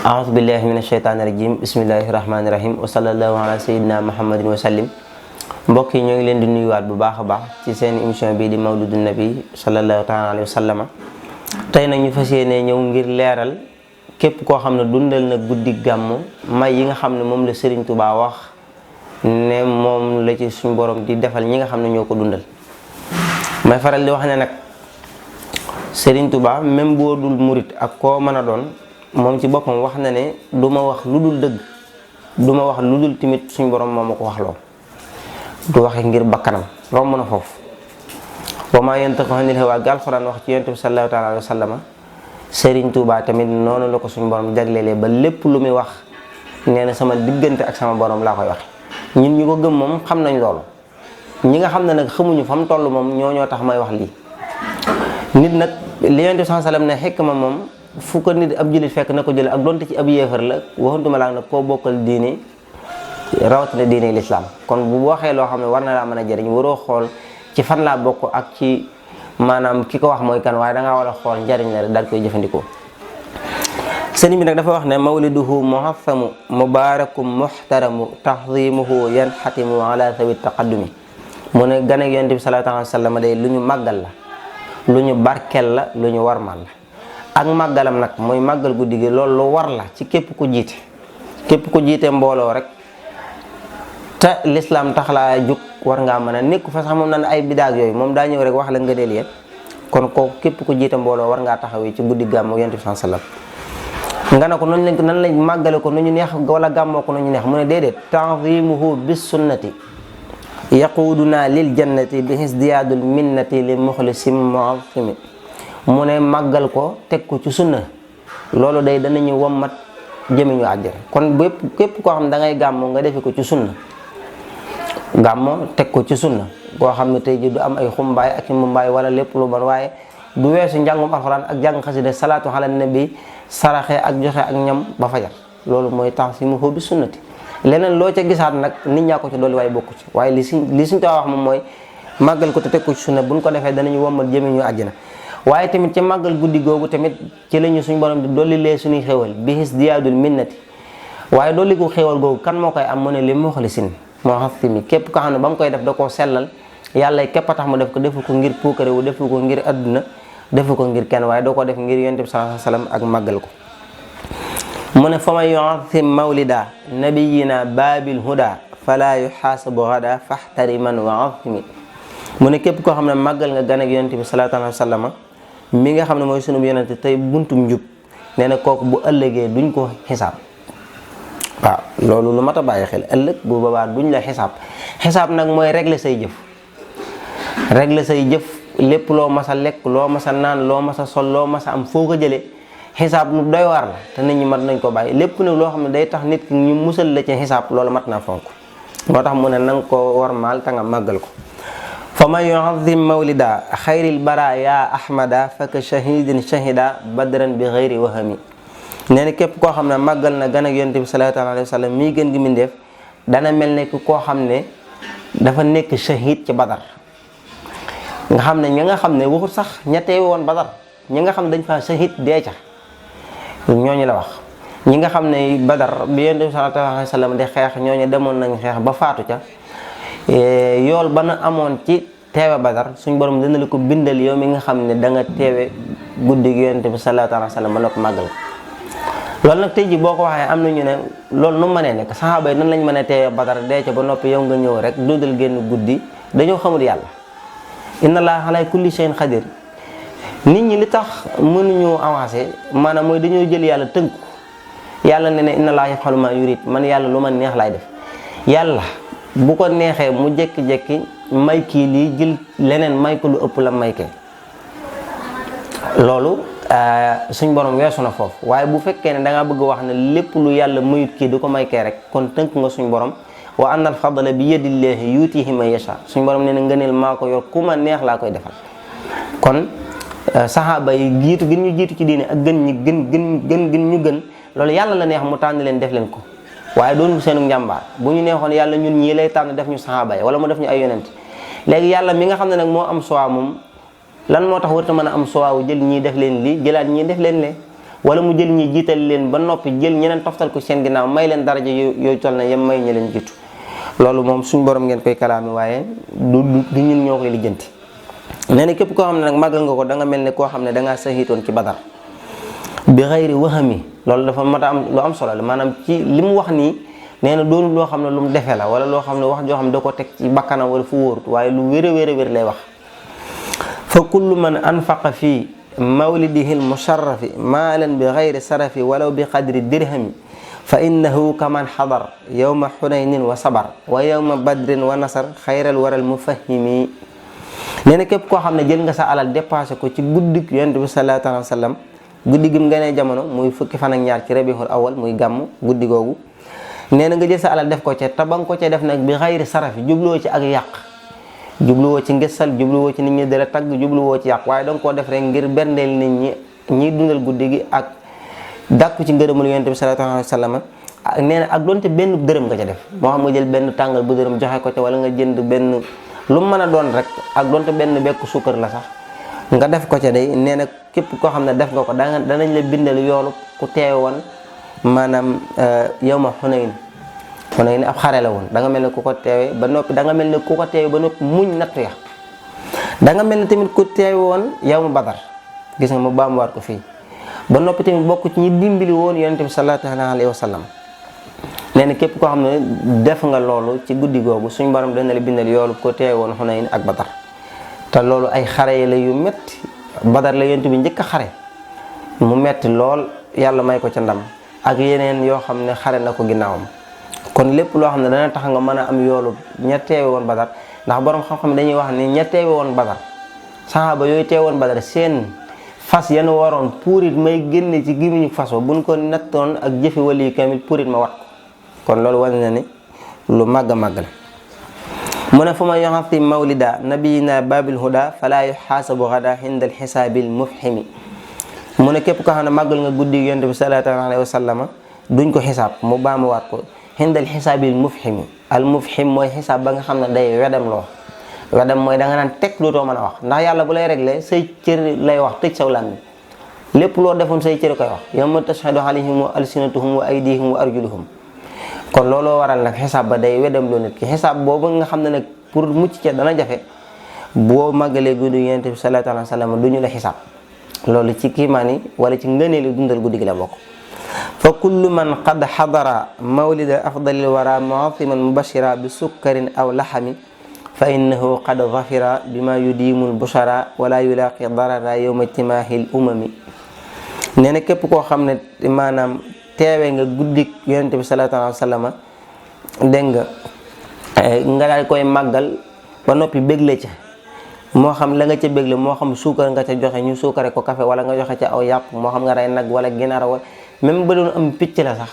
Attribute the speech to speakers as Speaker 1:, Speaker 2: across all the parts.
Speaker 1: a'udhu billahi minash shaitanir rajim. Bismillahir rahmanir rahim. Wa sallallahu ala sayyidina Muhammadin wa sallim. Mbokk yi ñoo ngi leen di nuyuwaat bu baax a baax ci seen émission bii di Mawlidun Nabi sallallahu ta'ala alayhi wa sallama. Tey nag ñu fas yéene ñëw ngir leeral képp koo xam ne dundal na guddi gàmmu may yi nga xam ne moom la Serigne Touba wax ne moom la ci suñu borom di defal ñi nga xam ne ñoo ko dundal. may faral di wax ne nag Serigne Touba même boo dul murit ak koo mën a doon moom ci boppam wax na ne du ma wax lu dul dëgg, du ma wax lu dul tamit suñu borom moo ma ko wax loo du waxe ngir bakkanam romb na foofu. wa maa yantiqu anil hawaa gi Alxuraan wax ci Yonent bi sallallahu taala alayhi wa sallama. Serigne Touba tamit noonu la ko suñu borom jaglelee ba lépp lu muy wax nee na sama diggante ak sama borom laa koy wax. ñun ñi ko gëm moom xam nañ loolu, ñi nga xam ne nag xamuñu fa mu toll moom ñoo tax may wax lii. nit nag li Yonent bi sallallahu alayhi wa sallam ne xikma moom fu ko nit ab jullit fekk na ko jële ak donte ci ab yéefar la waxantuma laa nag koo bokkal diine rawatina diine lislaam. kon bu waxee loo xam ne war na laa mën a jëriñ waroo xool ci fan laa bokk ak ci maanaam ki ko wax mooy kan, waaye dangaa war a xool njariñ la rek daal koy jëfandikoo. sëriñ bi nag dafa wax ne mawliduhu muhassamu mubarakum muhtaramu tahzimuhu yanxatimu ala sawi taqaddumi. mu ne gan ak Yonent bi sallallahu alayhi wa sallam day lu ñu màggal la, lu ñu barkel la, lu ñu warmal la. ak màggalam nag mooy màggal guddi gi loolu lu war la ci képp ku jiite, képp ku jiite mbooloo rek te lislaam tax laa jug war ngaa mën a nekku fa sax moom nan ay bidaag yooyu moom daa ñëw rek wax la nga deel yéen. kon kooku képp ku jiite mbooloo war ngaa taxawee ci guddi gàmmu Yonent bi sallallahu alayhi wasallam. nga ne ko noonu lañ nan lañ màggale ko nu ñu neex wala gàmmoo ko nu ñu neex mu ne déedéet ta'zimuhu bis sunnati yaquduna lil jannati bi hisdiyaadul minnati li muxlisim mu'azzimi. mu ne màggal ko teg ko ci sunna loolu day danañu wommat jëmiñu àjjana. kon képp koo xam ne da ngay gàmmoo nga defe ko ci sunna, gàmmoo teg ko ci sunna koo xam ne tey ji du am ay xumbaay ak mumbaay wala lépp lu bon, waaye du weesu njàngum alxuraan ak jàng xasida salaatu ala nabi saraxe ak joxe ak ñam ba fajar. loolu mooy ta'zimuhu bi sunnati. leneen loo ca gisaat nag nit ñaa ko ci dolli waaye bokku ci, waaye li suñ too wax moom mooy màggal ko te teg ko ci sunna buñ ko defee danañu wommat jëmiñu àjjana. waaye tamit ci màggal guddi googu tamit ci lañu suñ borom di dolli lee suñuy xéwal bi hisdiyaadul minnati. waaye dolli ko xéwal googu kan moo koy am mu ne li muxlisin mu'azzimi. képp ko xam ne ba mu koy def da koo sellal yàlla képp a tax mu def ko, defu ko ngir puukare wu, defu ko ngir adduna, defu ko ngir kenn, waaye doo ko def ngir Yonent bi sallallahu alayhi wasallam ak màggal ko. mu ne fa man yu'azzim mawlida nabiyina baabil huda fala yuhaasabu ghadan fahtariman wa'azzimi. mu ne képp koo xam ne màggal nga gan ak Yonent bi sallallahu alayhi wasallam mi nga xam ne mooy sunu yonent tey buntum njub, nee na kooku bu ëllëgee duñ ko xisaab. waaw loolu lu mat a bàyyi xel, ëllëg bu boobaa duñ la xisaab. xisaab nag mooy régler say jëf, régler say jëf lépp loo mas a lekk, loo mas a naan, loo mas a sol, loo mas a am foo ko jëlee. xisaab lu doy waar la te nit ñi mat nañ ko bàyyi. lépp nag loo xam ne day tax nit ki ñu musal la ci xisaab loolu mat naa fonk. moo tax mu ne na nga ko warmaal te nga màggal ko. fa man yu'azzim mawlida xayril baraya ahmada faka shahidin shahida badran bi xayri wahami. nee na képp koo xam ne màggal na gan ak Yonent bi sallallahu alayhi wa sallam mii gën gi mindeef dana mel ne koo xam ne dafa nekk shahid ci badar. nga xam ne ñi nga xam ne waxut sax ña teewe woon badar, ñi nga xam ne dañ fa shahid dee ca ñooñu la wax. ñi nga xam ne badar bi Yonent bi sallallahu alayhi wa sallam di xeex ñooñu demoon nañ xeex ba faatu ca, yool ba na amoon ci teewe badar suñ borom dina la ko bindal yow mi nga xam ne da nga teewe guddi gi Yonent bi sallallahu alayhi wa sallam ba noppi màggal ko. loolu nag tey ji boo ko waxee am na ñu ne loolu nu mu mënee nekk, saxaaba yi nan lañ mën a teewe badar dee ca ba noppi yow nga ñëw rek dundal génn guddi. dañoo xamul yàlla. inna allaha ala kulli shay'in qadir. nit ñi li tax mënuñu avancer maanaam mooy dañoo jël yàlla tënku. yàlla ne inna allaha yaf'alu ma yurid, man yàlla lu ma neex laay def. yàlla bu ko neexee mu jékki-jékki may kii lii jël leneen may ko lu ëpp la may kee. loolu suñ borom weesu na foofu. waaye bu fekkee ne da ngaa bëgg wax ne lépp lu yàlla mayut kii du ko may kee rek kon tënk nga suñ borom. wa anna al fadla bi yadillahi yutihi man yasha. suñ borom nee na ngëneel maa ko yor ku ma neex laa koy defal. kon saxaaba yi jiitu gën ñu jiitu ci diine ak gën ñi gën ñu gën loolu yàlla la neex mu tànn leen def leen ko waaye doon seenu njàmbaar bu ñu neexoon yàlla ñun ñii lay tànn def ñu saxaaba yi wala mu def ñu ay yonent léegi yàlla mi nga xam ne nag moo am choix moom lan moo tax warta mën a am choix wu jël ñii def leen lii jëlaat ñii def leen lee wala mu jël ñii jiital leen ba noppi jël ñeneen toftal ko seen ginnaaw may leen daraja yooyu toll na yem may ñi leen jiitu loolu moom suñ borom ngeen koy kalaame waaye du ñun ñoo koy lijjanti. nee na képp koo xam ne nag màggal nga ko da nga mel ne koo xam ne dangaa saxiitoon ci badar bi xayri waxami loolu dafa mat a am lu am solo la maanaam ci li mu wax nii nee na doonul loo xam ne lu mu defee la wala loo xam ne wax joo xam ne da ko teg ci bakkanam wala fu wóorut waaye lu wér a wér lay wax. fa kullu man anfaqa fi mawlidihi almusharrafi maalan bi xayri sarafi walaw bi qadri dirhami fa innahu kaman xadar yowma xunaynin wa sabar wa yowma badrin wa nasar xayral waral mufahimi. nee na képp koo xam ne jël nga sa alal dépassé ko ci guddi yonent bi sallallahu alayhi wa sallam guddi gi mu gënee jamono muy fukki fan ak ñaar ci rabiul awal muy gàmm guddi googu nee na nga jël sa alal def ko ca te ba nga ko ca def nag bi xayri sarafi jubluwoo ci ak yàq jubluwoo ci ngesal jubluwoo ci nit ñi dara tagg jubluwoo ci yàq waaye danga koo def rek ngir berndeel nit ñi dundal guddi gi ak dàkku ci ngërëmul yonent bi sallallahu alayhi wa sallam nee na ak doonte benn dërëm nga ca def moo xam nga jël benn tàngal bu dërëm joxe ko ca wala nga jënd benn lu mu mën a doon rek ak doonte benn bekku suukar la sax nga def ko ca day nee na képp koo xam ne def nga ko danañ la bindal yoolu ku teewe woon maanaam yawma Xunayn ab xare la woon da nga mel ne ku ko teewe ba noppi da nga mel ne ku ko teewe ba noppi muñ nattu ya da nga mel ne tamit ku teewe woon yawma Badar gis nga mu baamuwaat ko fii ba noppi tamit bokk ci ñi dimbali woon yonent bi sallallahu alayhi wa sallam nee na képp koo xam ne def nga loolu ci guddi googu suñu borom dana la bindal yoolu ko teewe woon Xunayn ak Badar te loolu ay xare la yu metti Badar la yonent bi njëkk a xare mu metti lool yàlla may ko ca ndam ak yeneen yoo xam ne xare na ko ginnaawam kon lépp loo xam ne dana tax nga mën a am yoolu ña teewe woon Badar ndax borom xam-xam dañuy wax ni ña teewe woon Badar saxaaba yooyu teewe woon Badar seen fas yan waroon puurit may génne ci gémmiñu fas wa buñ ko nattoon ak jëfi wali yu kamil puurit ma wat ko kon loolu wane na ni lu màgg a màgg la mu ne fu ma yoxati mawlida nabiyina babil huda fala yuxaasabu gada inda alxisaabil mufhimi mu ne képp ko xam ne màggal nga guddi yonent bi sallallahu alayhi wa sallam duñ ko xisaab mu baamuwaat ko inda alxisaabil mufhimi al mufhim mooy xisaab ba nga xam ne day wedem loo wedem mooy da nga naan teg dootoo mën a wax ndax yàlla bu lay réglé say cër lay wax tëj saw làmmiñ lépp loo defoon say cër koy wax yawma tashhadu alayhim wa alsinatuhum wa aydihim wa arjuluhum kon looloo waral nag xisaab ba day wedem loo nit ki xisaab boobu nga xam ne nag pour mucc ca dana jafe boo màggalee guddi yonent bi sallallahu alayhi wa sallam du ñu la xisaab loolu ci kiimaan yi wala ci ngëneelu dundal guddi gi la bokk fa kullu man qad xadara mawlida afdalil wara mu'azziman mubashira bi sukkarin aw laxami fa innahu qad zafira bima yudiimul bushara wala yulaqi darara yowma ijtimaahil umami nee na képp koo xam ne maanaam teewe nga guddik yonent bi sallallahu alayhi wa sallam dégg nga daal koy màggal ba noppi bégle ca moo xam la nga ca bégle moo xam suukar nga ca joxe ñu suukare ko café wala nga joxe ca aw yàpp moo xam nga rey nag wala ginaar wala même ba doon am picc la sax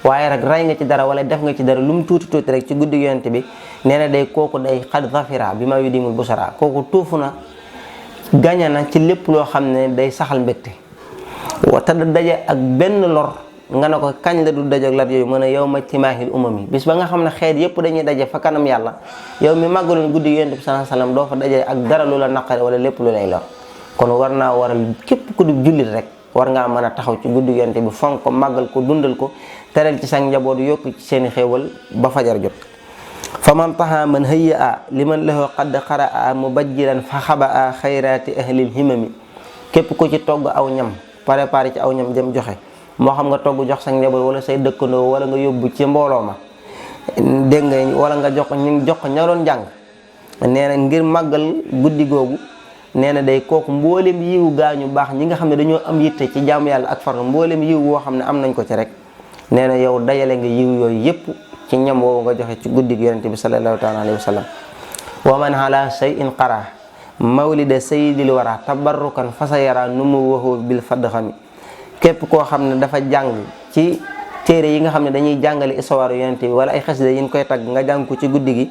Speaker 1: waaye rek rey nga ci dara wala def nga ci dara lu mu tuuti tuuti rek ci guddi yonent bi nee na day kooku day xad zafira bi ma yudimul busara kooku tuufu na gaña na ci lépp loo xam ne day saxal mbégte te da daje ak benn lor nga ne ko kañ la du daje ak lat yooyu mën a yow ma timaahil umami bis ba nga xam ne xeet yépp dañuy daje fa kanam yàlla yow mi màggaloon guddi yonent bi sallallahu alayhi wasallam doo fa daje ak dara lu la naqare wala lépp lu lay lor kon war naa waral képp ku di jullit rek war ngaa mën a taxaw ci guddi yonent bi fonk ko màggal ko dundal ko teral ci sa njaboot yokk ci seeni xéewal ba fajar jot fa man taxa man hëyya a liman lahu qad xara a mubajjilan fa xaba a xayraati ahlil himami képp ku ci togg aw ñam préparé ci aw ñam jëm joxe moo xam nga togg jox sa njaboot wala say dëkkandoo wala nga yóbbu ci mbooloo ma dégg nga wala nga jox ko ña doon jàng nee na ngir màggal guddi googu nee na day kooku mboolem yiwu gaañu baax ñi nga xam ne dañoo am yitte ci jaamu yàlla ak farlu mboolem yiw woo xam ne am nañ ko ci rek nee na yow dajale nga yiw yooyu yépp ci ñam woowu nga joxe ci guddi gi yonent bi sallallahu taala alayhi wa sallam wa man ala shay'in qara mawlida sayyidil wara tabarrukan fasa yara nu mu waxoo bil fadxami képp koo xam ne dafa jàng ci téere yi nga xam ne dañuy jàngale histoire yonent bi wala ay xasida yi ñu koy tagg nga jàng ko ci guddi gi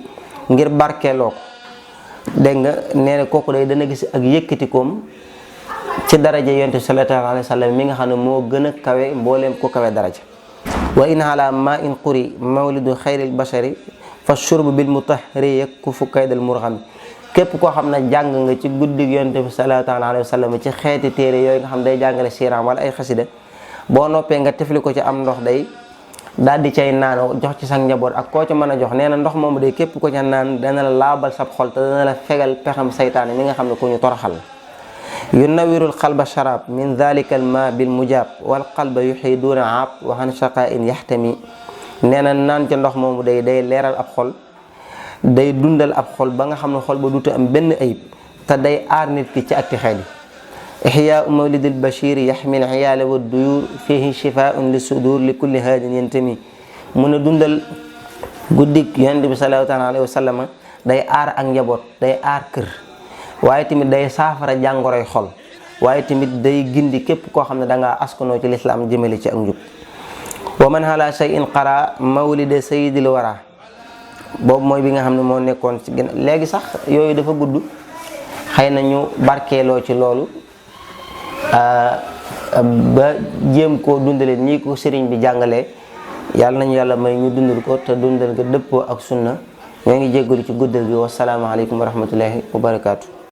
Speaker 1: ngir barkeeloo ko dégg nga nee na kooku day dana gis ak yëkkatikoom ci daraja yonent sallallahu alayhi wa sallam mi nga xam ne moo gën a kawe mbooleem ko kawe daraja. wa in ala ma in quri mawlidu xayril bashari fa shurbu bil mutahhari yakfu kaydal murghami. képp koo xam ne jàng nga ci guddig yonent bi sallallahu alayhi wa sallam ci xeeti téere yooyu nga xam day jàngale siiraam wala ay xasida boo noppee nga tefli ko ci am ndox day daal di cay naan jox ci sa njaboot ak koo ci mën a jox. nee na ndox moomu day képp ko ca naan dana la laabal sab xol te dana la fegal pexam saytaane mi nga xam ne ku ñu toroxal. yunawirul qalba sharab min dhalika al ma bil mujab wal qalba yuhiduna aab wa an shaqain yahtami. nee na naan ca ndox moomu day leeral ab xol, day dundal ab xol ba nga xam ne xol ba dutu am benn ayib te day aar nit ki ci atti xel yi. ihyaa mawlidil bashir yaxmil iyaala wa duyur fihi shifaun li sudur li kulli haadin yantami. mun a dundal guddig yonent bi sallallahu alayhi wa sallam day aar ak njaboot, day aar kër, waaye tamit day saafara jàngoroy xol, waaye tamit day gindi képp koo xam ne dangaa askanoo ci lislaam jëmale ci ak njub. wa man ala shay'in qara mawlida sayyidil wara. boobu mooy bi nga xam ne moo nekkoon ci gën léegi sax yooyu dafa gudd, xëy na ñu barkeeloo ci loolu ba jéem koo dundale nii ko sëriñ bi jàngalee. yàlla nañu yàlla may ñu dundal ko te dundal ko dëppoo ak sunna. ñoo ngi jéggalu ci guddal bi. wasalaamaaleykum wa rahmatullahi wa barakaatu.